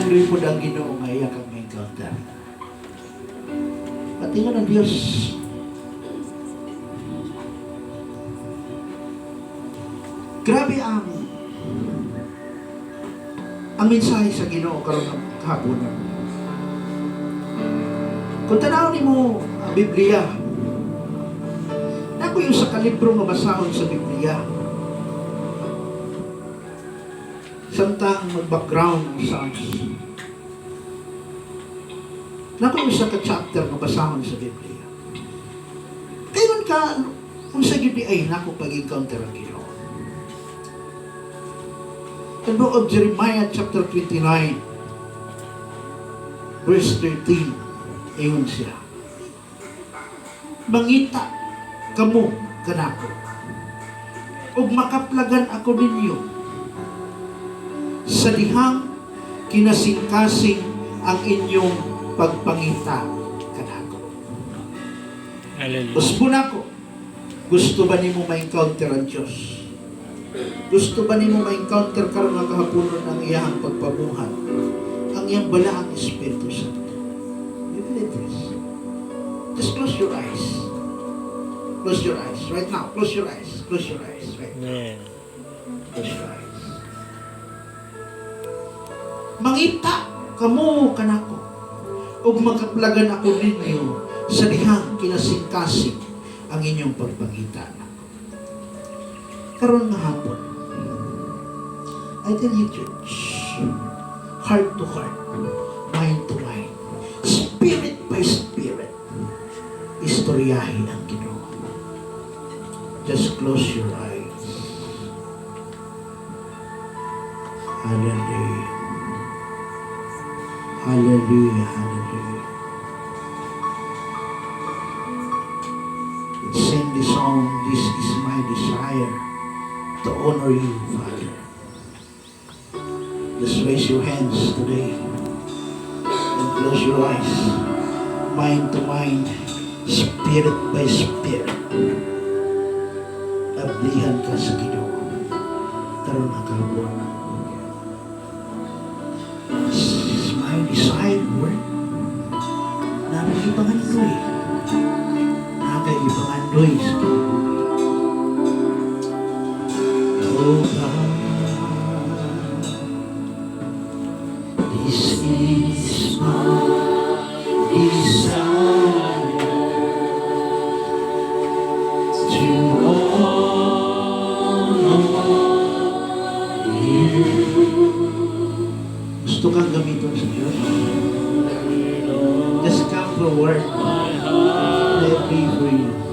Nangandoy po ang Ginoo nga iya kang ma-encounter. Patingon ang Diyos. Grabe ang mensahe sa Ginoo karon ng kahaponon. Kung tanaw nimo ang Biblia, nako yung sa kalibro nga basahon sa Biblia. Samtang mag-background ang Psalms. Nako yung sa ka-chapter nga basahon sa Biblia. Kayon ka, unsa gyud di ay nako pag-encounter ang Ginoo. In Book of Jeremiah chapter 29, verse 13, ingon siya, "Mangita kamo kanako, ug makaplagan ako ninyo sa dihang kinasingkasing ang inyong pagpangita kanako." Hallelujah. Gusto nako. Gusto ba nimo ma-encounter ang Diyos? Gusto ba nimo ma-encounter karon nga kahaponon ang iyang pagpabuhat? Ang iyang balaang Espiritu Santo. You believe this? Just close your eyes. Close your eyes right now. Close your eyes. Close your eyes right now. Amen. Close your eyes. "Mangita kamo kanako ug makaplagan ako ninyo sa dihang kinasingkasing ang inyong pagpangita nako." Karon nga hapon, I tell you, church, heart to heart, mind to mind, spirit by spirit, istoryahin ang Ginoo. Just close your eyes. Hallelujah. Hallelujah, hallelujah. Let's sing the song, "This Is My Desire to Honor You, Father." Just raise your hands today and close your eyes. Mind to mind, spirit by spirit. Ablihan ka sa Ginoo. Karon nga kahaponon. "This is my desire, Lord." Naa kay gipangandoy. Naa kay gipangandoy sa Ginoo. Oh God, this is my desire to honor you. Gusto kang gamiton sa Diyos? Just come forward. Let me pray for you.